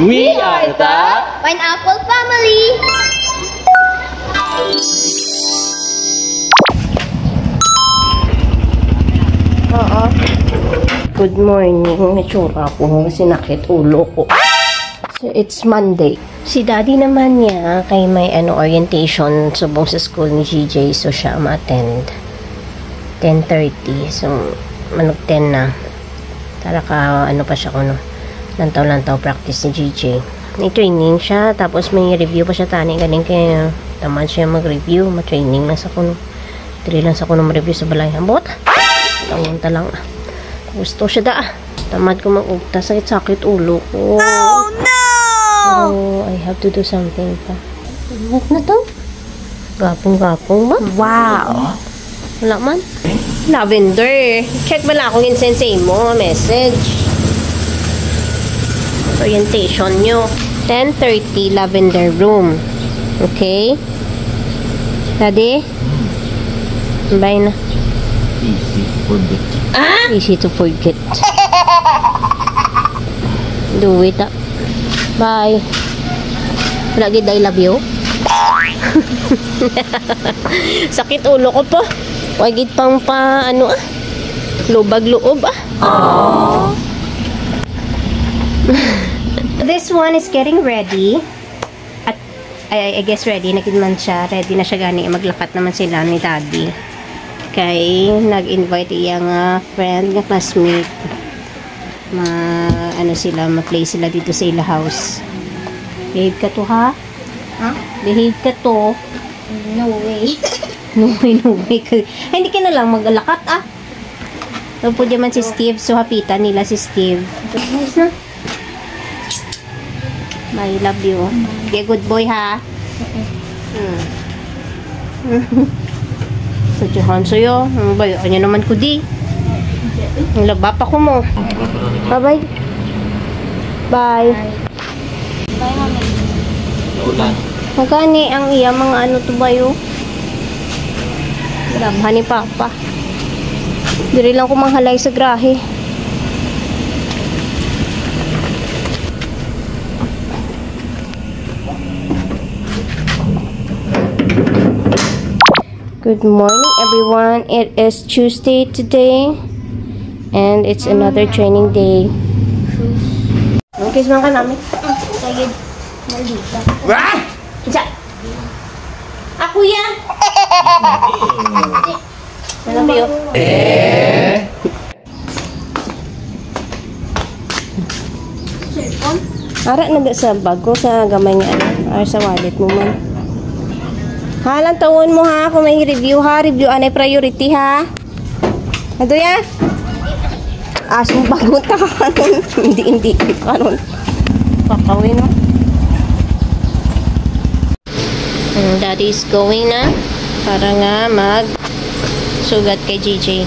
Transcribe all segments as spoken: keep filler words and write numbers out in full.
We are the Pineapple Family! Oo. Good morning. May tsura ako kasi nakit ulo ko. So, it's Monday. Si Daddy naman niya kay may, ano, orientation subong sa school ni G J, so siya ma-attend. Ten thirty. So, manug ten na. Tara ka, ano pa siya kuno? Lantaw-lantaw practice ni G J. May training siya, tapos may review pa siya tani. Galing kay tamad siya mag-review, ma-training lang sa kuno. Dili lang sa kuno ma-review sa balay. Ambot! Tawon ta lang. Gusto siya da. Tamad ko mag-ugta. Sakit-sakit ulo ko. Oh, no! Oh, I have to do something pa. Ano na to? Gapong-gapong ba? Wow! Wala man. Lavender. Check ba lang akong insensei mo? Message. Orientation nyo. Ten thirty, lavender room. Okay? Daddy? Bye na. Easy to forget. Ah? Easy to forget. Do it, ah. Bye. Wala gid I love you. Sakit ulo ko po. Wa gid pang pa, ano, ah. Lubag loob, ah. This one is getting ready. At, I, I guess ready na gid man siya. Ready na siya gani. Maglakat naman sila ni Daddy. Kay nag-invite iya nga friend, nga classmate. Ma, ano sila, ma-play sila dito sa ila house. Behave ka to, ha? Ha? Behave ka to. No way. No way, no way. Ay, hindi ka na lang maglakat, ah. So, pwede man si Steve. So, hapitan nila si Steve. Nice na. I love you. Be a good boy, ha? Mm. Sadyahan sa'yo. Ang bayo niya naman ko, di. Ang laba pa ko mo. Bye-bye. Bye. Bye, Mami. Magani ang iya mga ano to bayo. Labhan ni Papa. Diri lang ko manghalay sa grahe. Good morning, everyone. It is Tuesday today, and it's another training day. Okay, sumang ka namin. Kagid. Maldita. Wah! Isa. Ako yan. Ano ba yun? Eh? Ara na sa bag ko, sa gamay nga ano, or sa wallet mo man. Ha, lang tawon mo ha, kung may review ha, review anay priority ha. Ano ya? Asong bago ta karon. Hindi, hindi karon. Pakawin mo. Mm, Daddy is going na para nga mag sugat kay G J.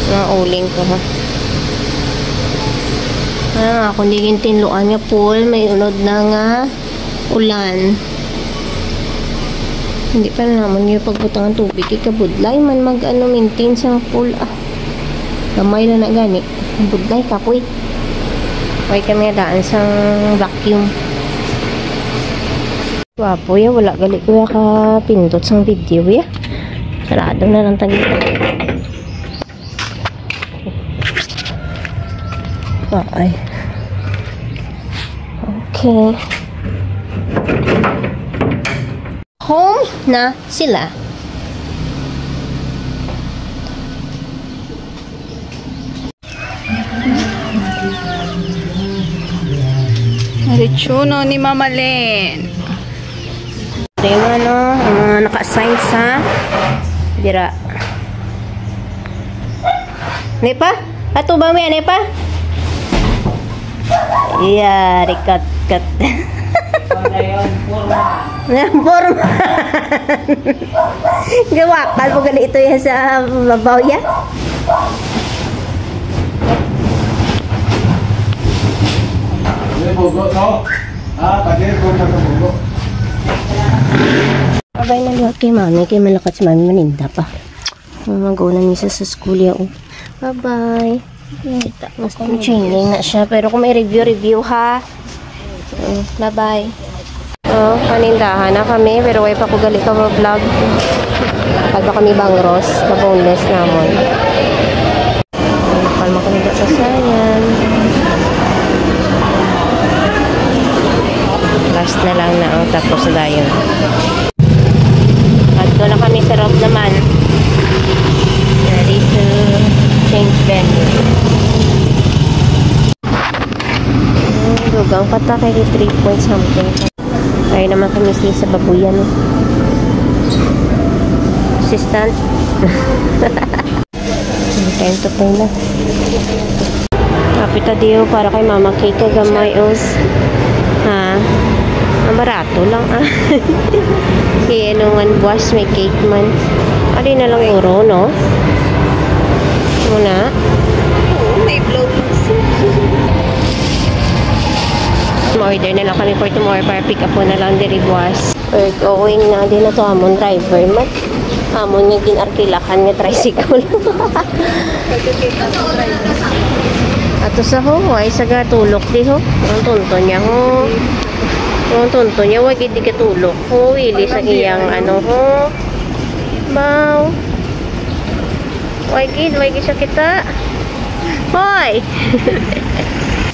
Mga uling ko, ha. Ah, ako di gintinluan nga pool, may unod na nga ulan. Hindi pa na naman yung pagbutangan tubig. Ikabudlay man mag, ano, maintain sa pool, ah. Gamay lang na gani. Budlay ka, kuy. Way kami daan sang vacuum. Gwapo ya, wala gali ko ya kapindot sang video ya. Sarado na lang tagi. Ay. Okay. Home na sila. Diretso na ni Mama Len. Yung ano, ang mga naka-assign sa dira. Ano pa? Ato ba may ano pa? Yeah, rikat, kat. Ang forma. Gawakal po gali ito yan sa babaw yan. May bugo, no? Ah, pati yung bugo. Abay na liwat kay mami, kay malakat si mami maninda pa. Ang mag-una ni sa, sa school ya, oh. Bye-bye. Kita. Mas training na siya. Pero kung may review, review ha. Mm, bye-bye. Oh, panindahan na kami, pero way pa ko gali ka vlog. Pag ba kami bangros, ka boneless namon. Kalma ko nito sa sayan. Last na lang na, oh, tapos na dayon. Adto na kami sa room naman. Ready to change venue. Hmm, dugang pa ta kay three point something. Ay naman kami sa, sa babuyan. Assistant. Time to pay na. Kapit ta diyo para kay Mama Cake kay gamay os. Ha? Ang barato lang, ah. Kaya nung one buwas may cake man. Ari na lang uro, no? Muna. Oo, may blow. Ma-order na lang kami for tomorrow para pick up ko na lang diri buwas. Or going na din na to amon driver man. Amon nga gin-arkilahan nga tricycle. Ato sa ho, ay sa gatulok di ho. Ang tonto niya ho. Ang tonto niya, wag di katulok ho. Wili sa iyang ano ho. Baw. Wag gid, wag gid siya kita. Hoy!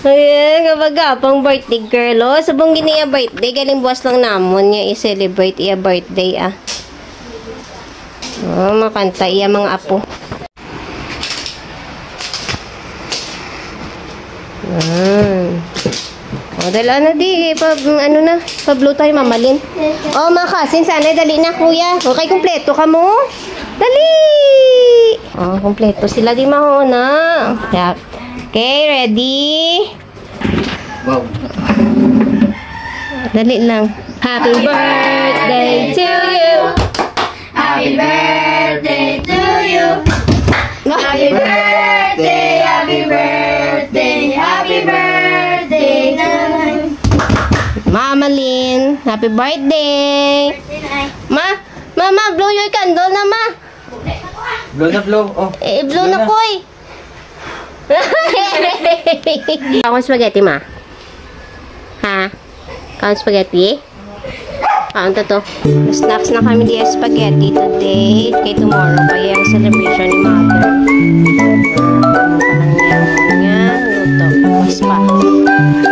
Ayan, kapag pang birthday girl, oh. Subong gini iya birthday, galing buwas lang namon niya i-celebrate iya birthday, ah. Oh, makanta iya mga apo. Ah. O, dala na di. Pa, ano na? Pa-blue tayo, mamalin. O, mga kasin, sana dali na, kuya. Okay, kumpleto ka mo? Dali! O, kumpleto sila di mahona. Yap. Okay, ready? Wow. Dali lang. Happy birthday to you. Happy birthday to you. Happy birthday, happy birthday, happy birthday to you. Mama Lynn, happy birthday. Ma, mama, blow your candle na, ma. Blow na, blow. Oh. Eh, blow na, koy. Ako spaghetti, ma. Ha? Kaon spaghetti? Kaon ta to. Snacks na kami di spaghetti today. Kay tomorrow pa yung celebration ni mother. Ano pa lang yan? Yan. Luto. Tapos pa.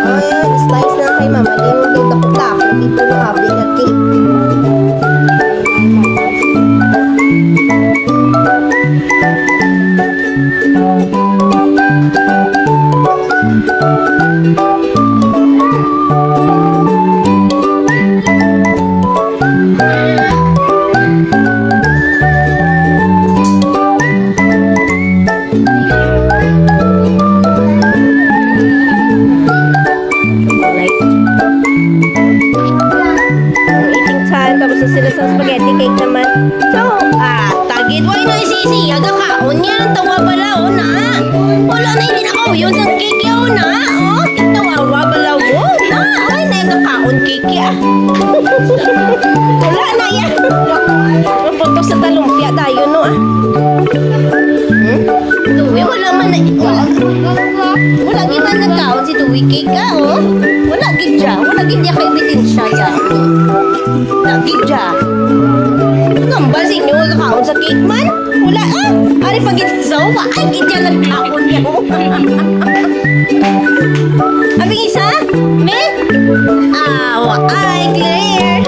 Ah, slice na kay mama. Di mo daw takot-takot. Dito na abi na cake. Like, eating time, tapos na sila sa spaghetti cake naman. So, ah, tagid, why na isi-isi? Aga kaon niya, tawa pala, oh, na. Wala na, hindi na kauyon sa cake, oh, na. Oh, tawa pala, oh, na. Ay, na, aga kaon cake, ya. Wala na, ya. Maputok sa talumpya tayo, no, ah. Hmm? Duwi, wala man na, wala. Wala gid man nagkaon si Duwi cake, ah, oh. Wala gid siya. Wala gid niya kay ebidensya, ya. Wala gid siya. Nambal sa inyo, nagkaon sa cake man? Wala, ah. Ari pa gid sa, wa, ay, gid siya nagkaon niya. Abi isa? Me? Ah, wa, ay, clear.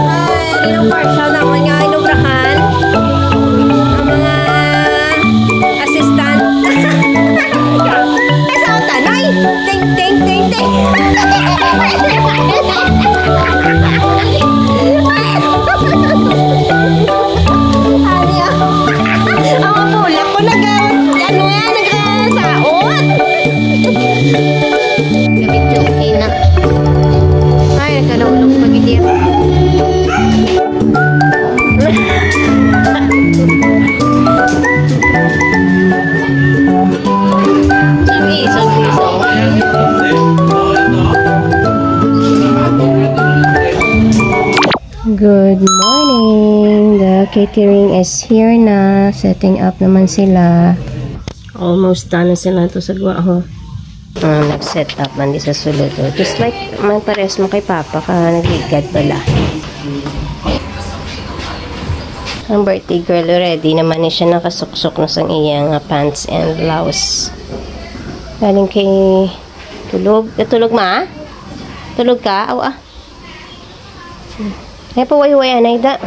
Ay, ilang partial naman nga inubrahan. Ang mga Catering is here na. Setting up naman sila. Almost done na sila to sa gwa, ho. Ah, nag-set up man di sa sulod, oh. Just like, man pares mo kay Papa ka, nagligad bala. Ang birthday girl, ready naman ni siya, nakasuksok na sang iya nga pants and blouse. Galing kay tulog. Natulog, ma? Tulog ka? Aw, ah. Ay, pawayway, anay da.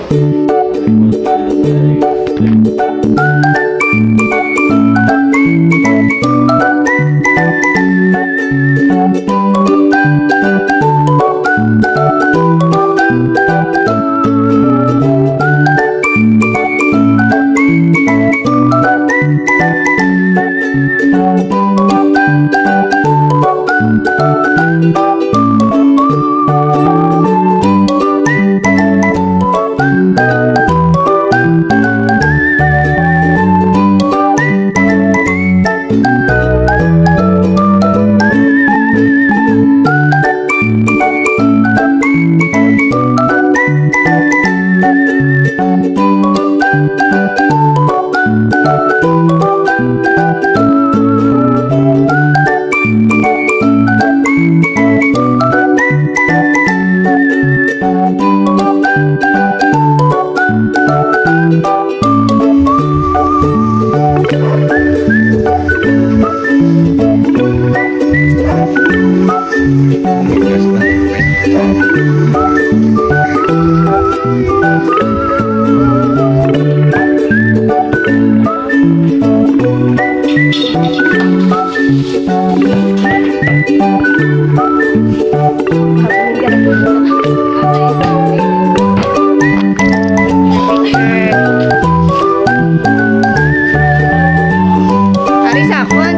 Ari sa akon.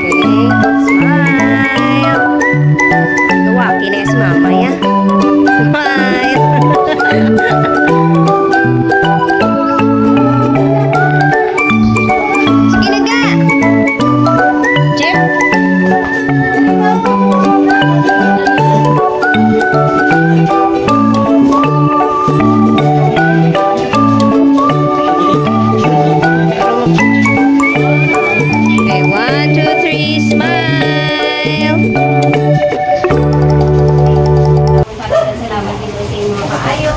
Okay, smile. Gawaki na si mama, ya. Smile. Sige na, ga. Jeff. Okay, one, two, three, smile. Salamat dito sa inyong mga kaayo.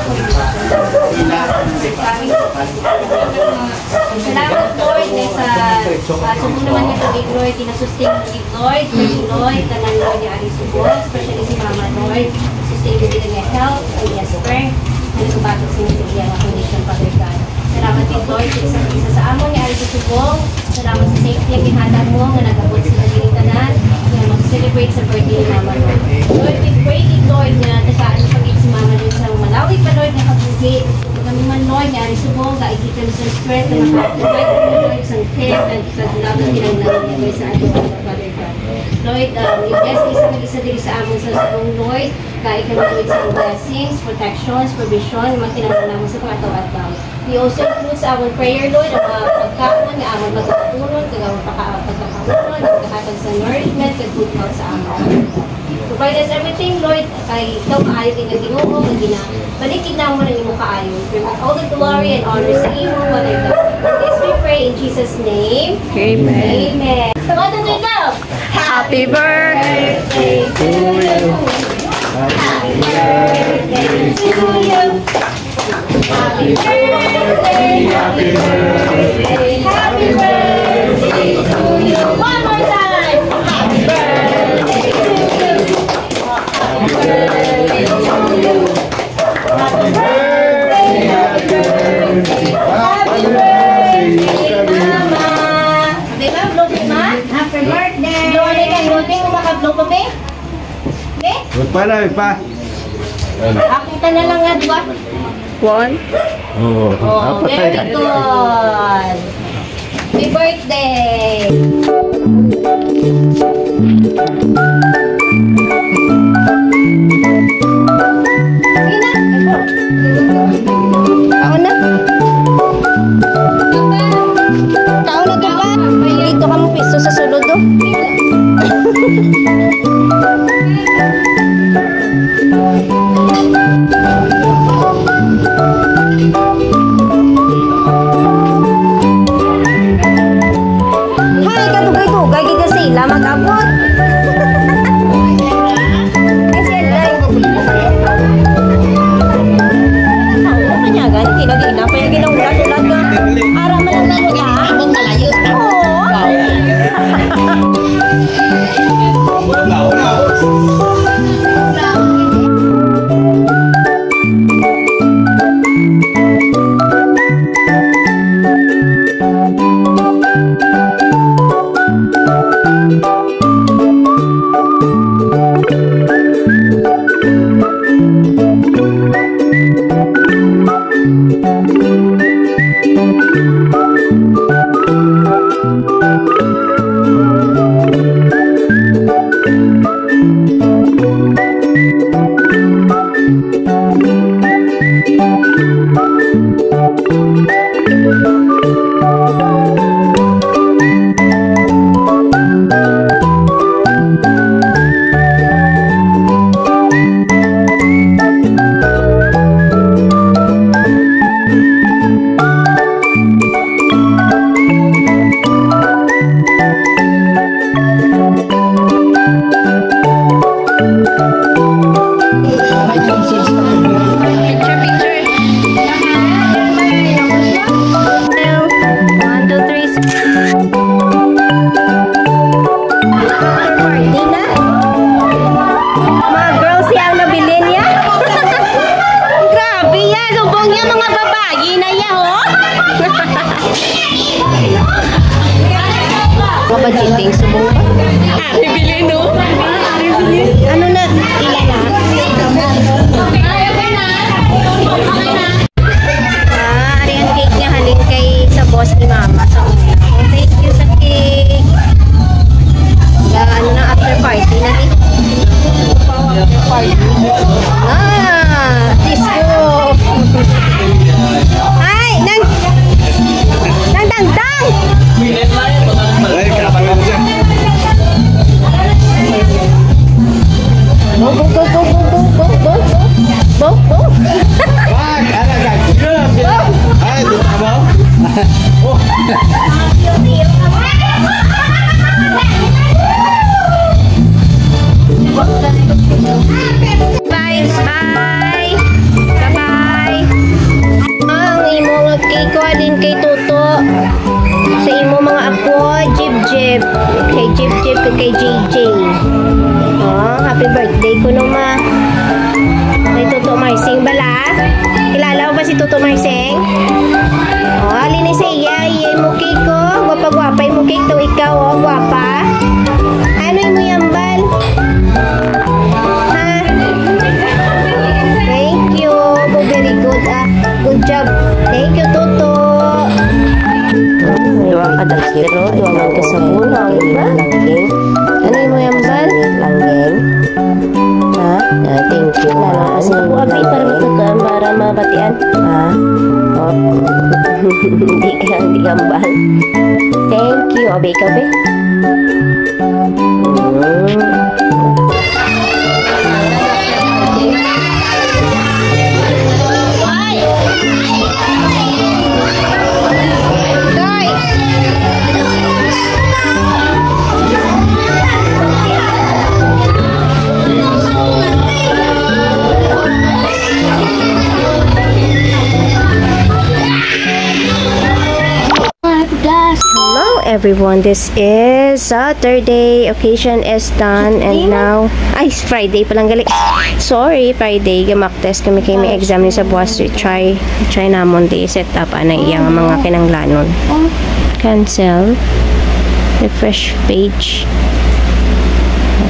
Salamat, Lord, nga sa, ah, subong naman nga tubig, Lord, ginasustain mo gid, Lord, kay Lord, tanan, Lord, nga ari subong, especially si Mama, Lord, sustain mo gid ang health, ang Esper, ang nagbabago sa mga iya nga condition, Father God. Salamat gid, Lord, sa isa, isa sa amon nga ari sa subong. Salamat sa safety ang gihatag mo nga nag-abot sila diri tanan nga mag-celebrate sa birthday ni Mama, Lord. Lord, we pray gid, Lord, nga tagaan mo pa gid si Mama, Lord, sa malawi pa, Lord, nga kabuhi. Kami man, Lord, nga ari subong, gaigit kami sa strength nga makaatubay kami, Lord, sa care kag kag love nga kinahanglan niya, Lord, sa ato, Father God. Lord, um, i-bless isa kag isa diri sa amon sa subong, Lord. Gaigit kami, Lord, sa blessings, protections, provision, nga kinahanglan namon sa pag-adlaw-adlaw. We also include sa amon prayer, Lord, ang mga pagkaon nga amon matutunan, kag ang pagka-, pagkakaon, ang pagkahatag sa nourishment, kag good health sa amon. Provide us everything, Lord, kay ikaw maayo kay nga Ginoo, nga ginabalikid namon ang imo kaayo. Bring all the glory and honor sa imo, Father God. This we pray in Jesus' name. Amen. Amen. One, two, three, go! Happy birthday to you. Happy birthday to you. Happy birthday, happy birthday, happy birthday to you. One more time. Happy birthday to you. Happy birthday, happy birthday, happy birthday, Mama. Di ba, blow, Ma? Happy birthday. Blow, ano yung blow, Ma? Maka-blow ko, be? Be? Wag pa na, wag pa. Ako ka na lang nga, duwa. One. Oo. Oh, very good. Happy birthday! Sige na. Kaon na. Kaon na to pa. Dito ka mo piso sa sulod, oh. Picture, picture. One, two, three. After party na? Mga girls, siya ang nabilin niya. Grabe yan. Lubong niya, mga babayi na yan, oh. Mga budgeting, subong pa. Bibili, no? Ano na? Ila na? Ah, ari ang cake nga halin kay sa boss ni Mama sa una. Thank you sa cake. Ga, ano na, after party na ni. Ah, disco. Ay, nang, nang dangdang. Ay, kapal siya. Go, go, go, go, go, go, go, go, go, go, go. Wag! Ala ka! Ay, di ba mo? Oh. Bye! Bye! Bye-bye! Ang imo nga cake ko, din kay Toto. Sa imo mga apo, Jib Jib. Kay Jib Jib, kag kay J J. Oh, happy birthday ko, no, ma. Kay Toto Marsing bala. Kilala mo ba si Toto Marsing? Oh, ali ni sa iya, iya mo cake ko. Gwapa-gwapa mo cake to ikaw, oh, gwapa. Ano imo yambal? Ha? Thank you. Oh, very good, ah. Good job. Thank you, Toto. Duha ka daster, oh. Duha man ka sabon, ah, di ba? Langgeng. Ano yung mga yambal? Langgeng. Ha? Ah, thank you, Lala, ma. Kasi ako, abi, para matutuan, para mabatian. Ha? Oh. Hindi ka, hindi ka hambal. Thank you. Abi, ikaw, be? Mm. Hello everyone, this is Saturday. Occasion is done and now, ay, Friday pa lang gali. Sorry, Friday. Gamaktes kami kay may exam ni sa buwas. We try, try namon di set up ana iya nga mga kinanglanon. Cancel. Refresh page.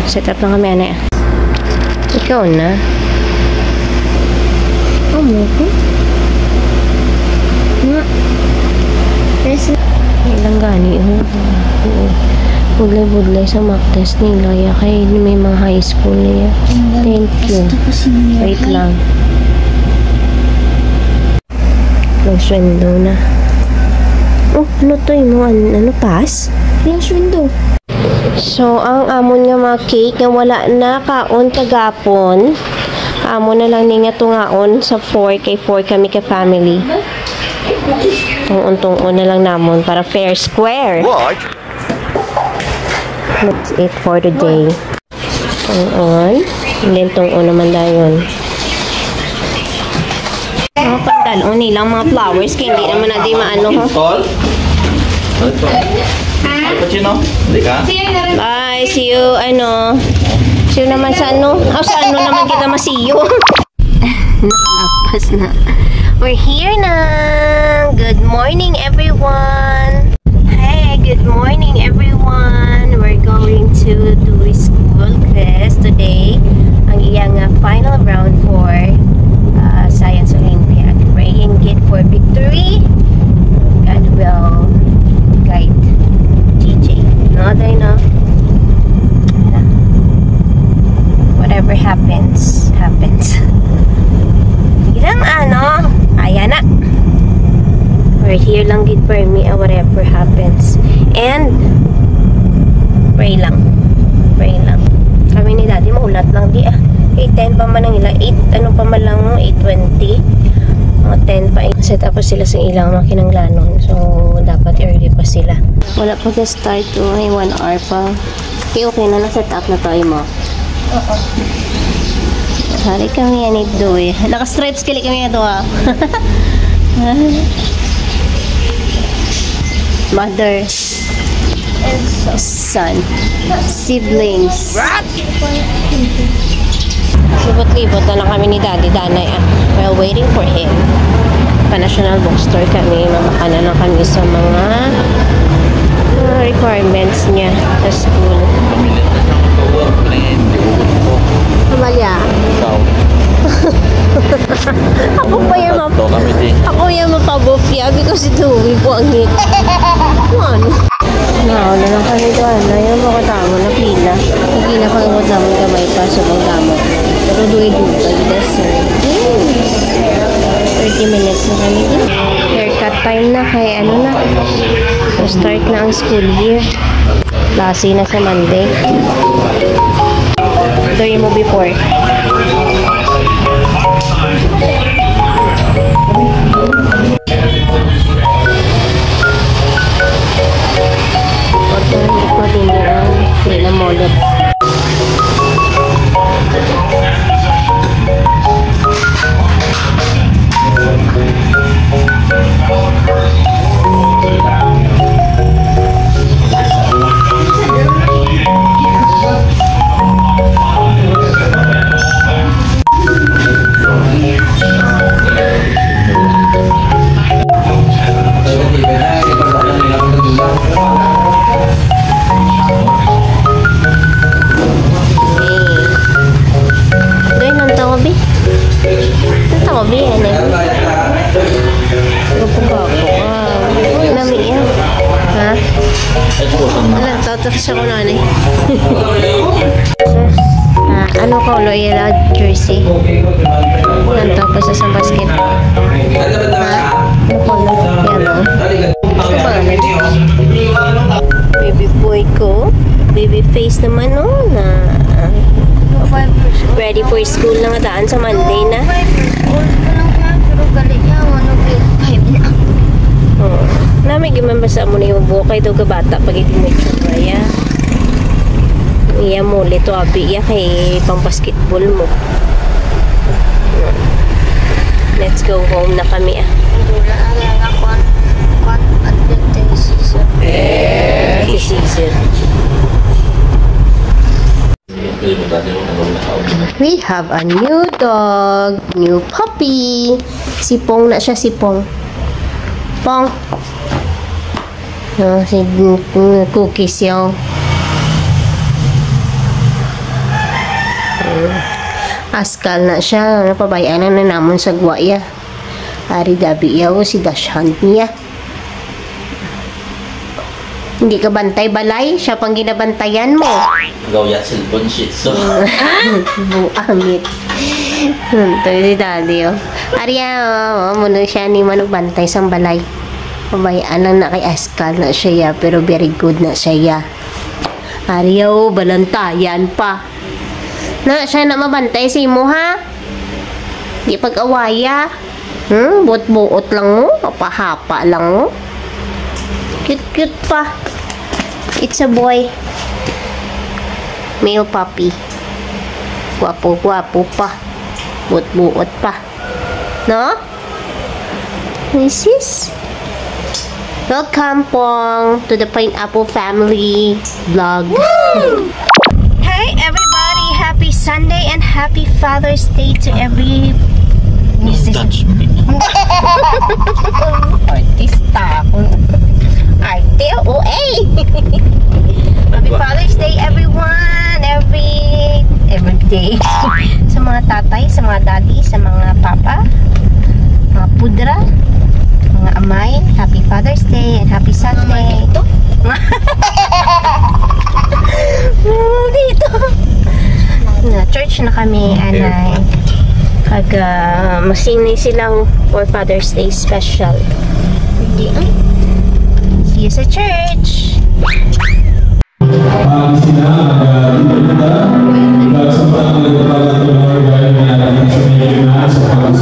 Set up lang kami ana. Ikaw na. Amo ko. Nga. Yes. Ilang gani, oh. Oo. Budlay-budlay sa mock test nila, ya, kay may mga high school niya. Thank you. Wait lang. Nagsuweldo na. Oh, ano to, imo? An-, ano, pass? Nagsuweldo. So, ang amon nga mga cake nga wala na kaon kagapon, amon na lang ni nga tungaon sa four, kay four kami ka family. Tungon-tungon na lang namon para fair square. What? That's it for today. Tungon. And then, tungon naman dayon. Mga pagdalon nilang mga flowers, kay hindi naman na di maano, ha? Tol? Cappuccino? Hindi ka? Bye, see you, ano, see you naman sa ano. Oh, sa ano naman kita ma-see you? Nakalapas na. We're here na. Good morning, everyone. Hey, good morning, everyone. We're going to do a school quiz today. Ang iyang, uh, final round for, uh, Science Olympiad. Praying it for victory. God will guide G J. No, Day, no? Whatever happens, happens. Ilang ano, Here lang gid for me, ah, whatever happens. And pray lang. Pray lang. Kami ni Daddy, maulat lang di, ah. Eight ten pa man ang ila. Eight, ano pa man lang, eight twenty. Mga ten pa. Set up pa sila sa ilang mga kinanglanon. So, dapat early pa sila. Wala pa ga-start, oh. May one hour pa. Okay, okay na, na-set up na to, imo. Oo. Hari kami yan ito eh. Naka-stripes kili kami ito ah. Mother. And son. Son. Siblings. Libot-libot na lang kami ni Daddy Danay, ah. While waiting for him. Pa National Bookstore kami, mabakana na kami sa mga, mga requirements niya sa school. Pamilit na siya magpa-work na yun. Di ko gusto. Amalia. Ikaw. Ako pa yung map- Tatlo kami din. Ako yung mapabufya because si Louie po ang hit. Ano? Nauna lang kami doon. Ayaw mo katamo na pila. Pagkina pa ang naman gamay pa sa pagdamo. Pero dugay-dugay na, sir. Yes. Thirty minutes na kami din. Haircut time na kay ano na. So, start na ang school year. Klase na sa Monday. Ito yung mo before. Importante ko din yung hindi na mulot. Doy, nang tawa, bi. Nang tawa, bi, ano? Gwapo-gwapo ka. Nami yan. Ha? Alam, tatak siya ko na, ano eh. Ah, ano color yellow jersey? Nanto pa sa, sa basket. Ha? Ano color? Yellow. Baby boy ko. Baby face naman, oh, na, ah, Five years old. Ready for school na nga daan sa Monday na. Five years old pa lang siya, pero gali niya, ano, grade five na. Oo. Nami gyud man basta mo na yung buhok kay daw kabata pag ito mo itsura, ya. Iya mo, lito abi, iya kay pang basketball mo. Let's go home na kami, ah. Wala, wala, kuan, kuan, advertise sa Si Caesar. We have a new dog, new puppy. Si Pong na siya, si Pong. Pong. Oh, si, mm, Cookies, yo. Mm. Askal na siya. Ano, pabay-an na namon sa gwa, ya. Ari gabi, ya, oh, si Dash Hunt niya. Hindi ka bantay balay, siya pang ginabantayan mo. Gawya cellphone, Shih Tzu. Buangit. Hmm, to si Daddy, oh. Ari, oh, oh, muna siya ni manubantay sang balay. Pabay-an lang na kay askal na siya, ya, pero very good na siya, ya. Ari, oh, balantayan pa. Na, siya na mabantay sa imo, ha? Di pag-awaya. Hmm, buot-buot lang mo, hapa-hapa lang mo. Cute-cute pa. It's a boy. Male puppy. Gwapo-gwapo pa. Buot-buot pa. No? Misis? Welcome, Pong, to the Pineapple Family Vlog. Hi, everybody! Happy Sunday and happy Father's Day to every... Don't touch me. Artista ako. Arte, O A. Happy Father's Day, everyone! Every, every day. Sa mga tatay, sa mga daddy, sa mga papa, mga pudra, mga amay, happy Father's Day and happy Sunday. Mama, dito? Mama, dito. Na, church na kami, anay. Kag, ah, masini sila for Father's Day special. Di, ay. See you sa church. Ang sila, mag-, uh, ipagsampa ang nagpapalatuloy, dahil nga naging sumilyo na sa pag-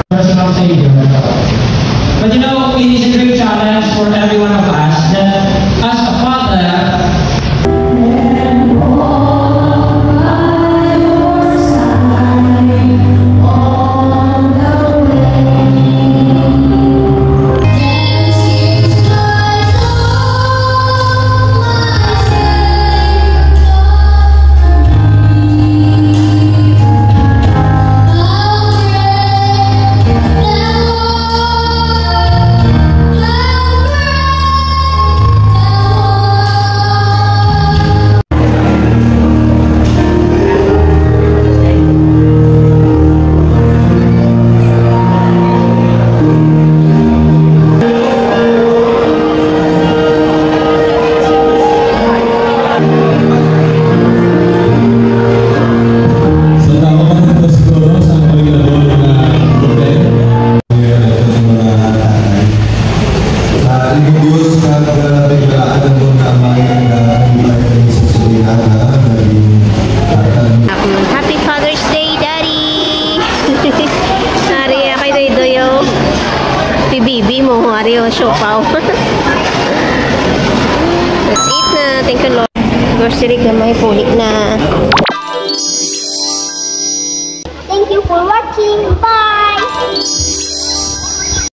Personal Savior. But you know, it is a great challenge for every one of us that as a father, Sa tao man ito siguro sa available na hotel. Ngayon, ito sa mga tatay. Sa Ginoo Dios, kag, ah, may balaad ang mga amay, kag, ah, ang iba ay sa sulihan, ah, naging tatay. Happy Father's Day, Daddy! Ari, ah, kay Doy Doy, oh. Si baby mo, ari, oh, siopaw. Let's eat na. Thank you, Lord. Grocery kay may puhi na. Thank you for watching. Bye!